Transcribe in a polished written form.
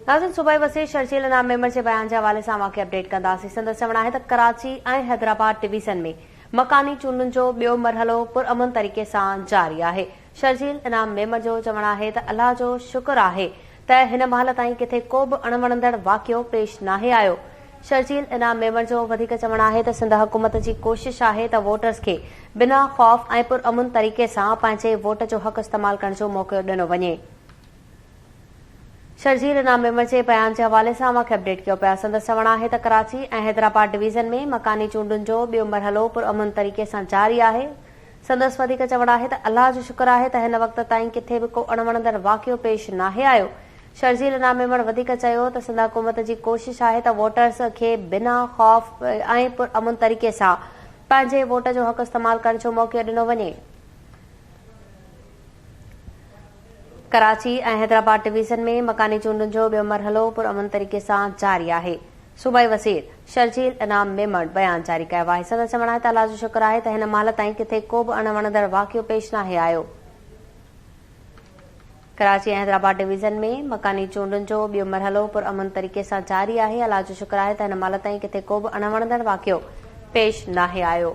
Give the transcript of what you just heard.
ناظرين صوبائي وزير شرجيل انعام ميمڻ جي بيان جي حوالي سان اوهان کي اپڊيٽ ڪنداسين. سندس چوڻ آهي ته ڪراچي ۽ حيدرآباد ڊويزن ۾ مڪاني چونڊن جو ٻيو مرحلو پرامن طريقي سان جاري آهي. شرجيل انعام ميمڻ جو چوڻ آهي ته الله جو شڪر آهي ته هن مهل تائين ڪٿي ڪو به اڻوڻندڙ واقعو پيش ناهي آيو. شرجيل انعام ميمڻ جو وڌيڪ چوڻ آهي ته سنڌ حڪومت جي ڪوشش آهي ته ووٽرز کي بنا خوف ۽ پرامن طريقي سان پنهنجي ووٽ جو حق استعمال ڪرڻ جو موقعو ڏنو وڃي. شرجيل انعام ميمڻ جي بيان جي حوالي سان اوهان کي اپڊيٽ ڪيو پيا. سندس چوڻ آهي ته ڪراچي ۽ حيدرآباد ڊويزن ۾ مڪاني چونڊن جو ٻيو مرحلو پرامن طريقي سان جاري آهي. سندس وڌيڪ چوڻ آهي ته الله جو شڪر آهي ته هن وقت تائين ڪٿي به ڪو اڻوڻندڙ واقعو پيش ناهي آيو. شرجيل انعام ميمڻ وڌيڪ چيو ته سنڌ حڪومت جي ڪوشش آهي ته ووٽرز کي بنا خوف ۽ پرامن طريقي سان پنهنجي ووٽ جو حق استعمال ڪرڻ جو موقعو ڏنو وڃي. ڪراچي ۽ حيدرآباد ڊويزن ۾ مڪاني چونڊن جو ٻيو مرحلو پرامن طريقي سان جاري آهي، صوبائي وزير شرجيل انعام ميمڻ بيان جاري ڪيو آهي، سندس چوڻ آهي ته الله جو شڪر آهي ته هن مهل تائين ڪٿي ڪو به اڻ وڻندڙ واقعو پيش ناهي آيو. ڪراچي ۽ حيدرآباد ڊويزن ۾ مڪاني چونڊن جو ٻيو مرحلو پرامن طريقي سان جاري آهي، الله جو شڪر آهي ته هن مهل تائين ڪٿي ڪو به اڻ وڻندڙ واقعو پيش ناهي آيو.